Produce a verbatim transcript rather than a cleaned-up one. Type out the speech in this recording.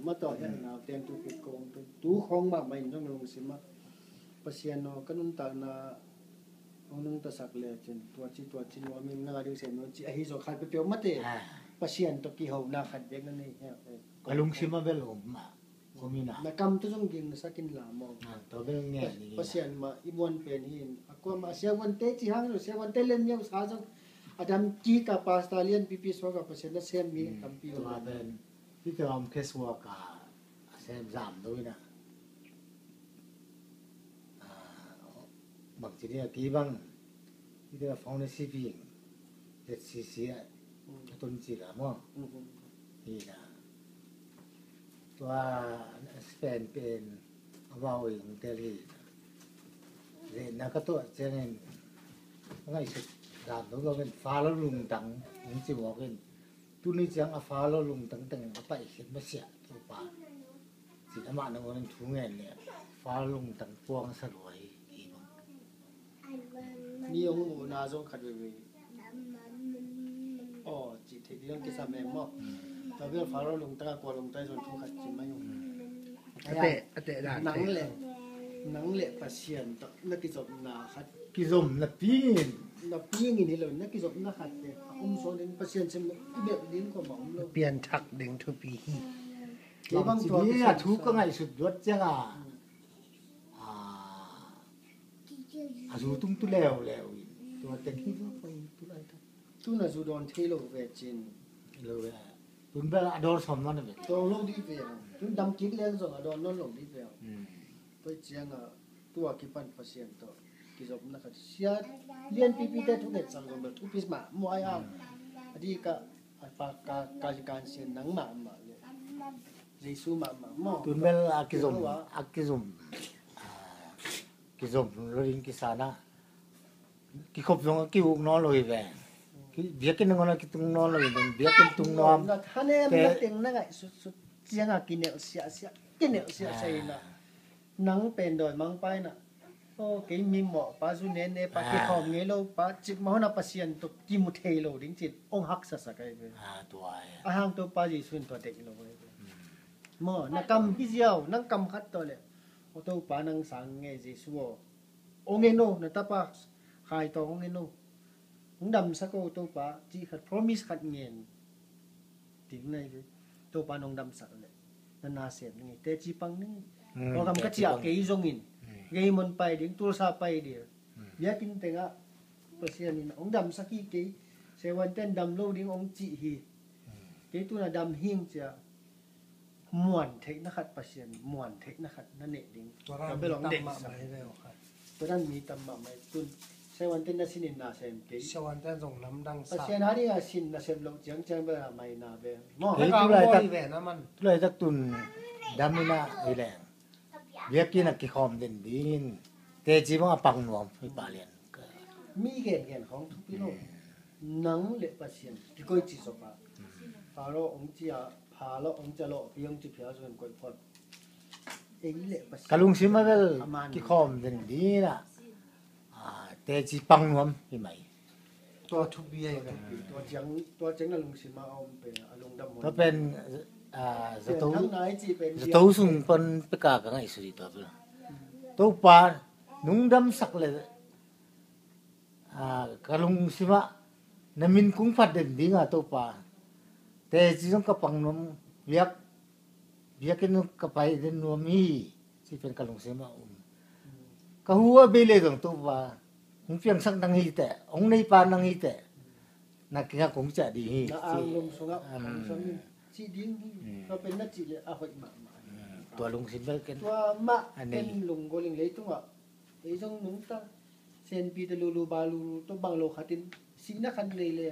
Mah tawh hiah nauteng tu kik kong tu, tu khong mahmah in zong lungsim ah Pasian aw, ka nuntakna hong nungtasak lecin tua ci tua ci nuam in, nang a ding sem nuam ci ahi zaw khat peuhpeuh mate. Ah. Pasian tawh kihona khat bek na nei hiam? Ka lungsim ah bel om mah. Om in ah. Na kam tawh zong gingsak in la maw. Ah, tua bel ngen ni. Pasian mah i muan pen hi in. A kuamah a siavuante ci hang zong, siavuante len ngiau sa zong, a dam kik a pastor lianpipi suak a Pasian nasem mi tampi om. Tua pen Peter om khesuak a sem zam lo in ah. Ah, bangci ding a kei bang Peter a foundation bing Z C C ah a tun ci la maw. Hi na. Tua Spain pen a vau ing tel hi na. Lehna ka tuah ciangin a ngaihsut dan lo lo in fa lo lungtang in ci mawk in. Tuni ciang a fa lo lungtang teng a paikhiat masiah Topa. Cin amah nangawn in thu ngen le fa lo lungtang puang sa lua hi. Hi bang. Mi hong muhna zong khat veve. Aw, cih theih ding kisa mem maw. Tua bel fa lo lungtang a kua lungtang zong thu khat ci mai ung. A teh, a teh dan nang le, nang le Pasian tawh na kizopna khat. Kizom na pingin. Na pingin hi lo, na kizopna khat te a om sawn in Pasian sem i bep ding kua mah om lo. Pianthak ding thupi hi. Kei bang tua kisa thu ka ngaihsut duat ciang a. A zu tung tu leuleu in tua teng hi lo pai tu lai ta. Tun a zu dawn thei lo ve cin. Lo ve. Tun bel a dawn sawm nawn ve. Dawn lo dih ve. Tun dam kik leng zong a dawn nawn lo dih ve. Tua ciang a tua kipan Pasian tawh kizopna khat sia lianpipi te thunget sang zong bel thupi mah muai a. A di ka a pa ka ka kan sian nang mah mah le Jesu mah mah maw. Tun bel a kizom a kizom a kizom lo ding kisa na. Kikhop zong a ki-uk nawn lo hi ve. Biakinn nangawn a kitung nawn lo hi ve. Biakinn tung nuam. Na thanem na teng na ngaihsutsut ciang a kinelh siahsiah, kinelh siahsiah hi na. Nang pen dawimangpa hi na. Aw, kei mi mawhpa, zu nene pa, kikhawm ngei lo pa, cik mah hun a Pasian tawh kimu thei lo ding cin hong haksasak ahi ve. A hang Topa Jesu in tua deih lo ahi ve. Maw, na kam hi ziau, nang kam khat tawh le. Aw Topa nang sang ngei Jesu aw. Hong en o, na tapa Khai tawh hong en o. Hong damsak o Topa, cih khat promise khat ngen. Ding na hi ve. Topa nong damsak le na nasem ding hi, teci pang ding hi. Kawlgam ka ciah kei zongin Geimun pai ding, Tulsa pai ding. Biakinn tengah Pasian in hong damsak hi kei. Sewanten dam lo ding hong cih hi. Kei tuna dam hing cia. Muan theihna khat Pasian, muan theihna khat na neih ding. Tua dan mi tam mahmah hi ve aw khat. Tua dan mi tam mahmah hi tun. Sewanten na sinin na sem kei. Sewanten zong lamdang sa. Pasian a ding a sin na sem loh ciangciang bel a mai na bel. Maw. Kei tulaitak, tulaitak tun dam in a hi leng. Biakinn a kikhawm den dingin teci bang a pang nuam hi pah lian. Mi gengen khawng thupi lo. Nang le Pasian kikoici sawpa. Pharaoh hong cia, Pharaoh hong cia lawhpi hong ci phial zong koih phot. Ei le Pasian. Ka lungsim a bel kikhawm den dingin a teci pang nuam hi mai. Tua thupi ahi ve. Tua ciang, tua ciang na lungsim a om pen a lungdam. Tua pen zato, zato sung pan peka ka ngaihsut hi tua pen. Topa nung damsak le ka lungsim ah na min kung phat den ding a Topa. Teci zong ka pang nuam, biak, biakinn zong ka pai den nuam hi. Ci pen ka lungsim ah um. Ka hu a bei le zong Topa hong piangsak nang hi teh, hong neipa nang hi teh. Na kingak kong ciah ding hi. Na anglum sungah hong sam in cih ding hi. Tua pen na cih le a hoih mahmah. Tua lungsim bel ken tua mah a nei. Ken lunggulh ing leitungah. Ei zong nungta senpi te lulu ba lulu tawh bang lo khatin sihna khat nei le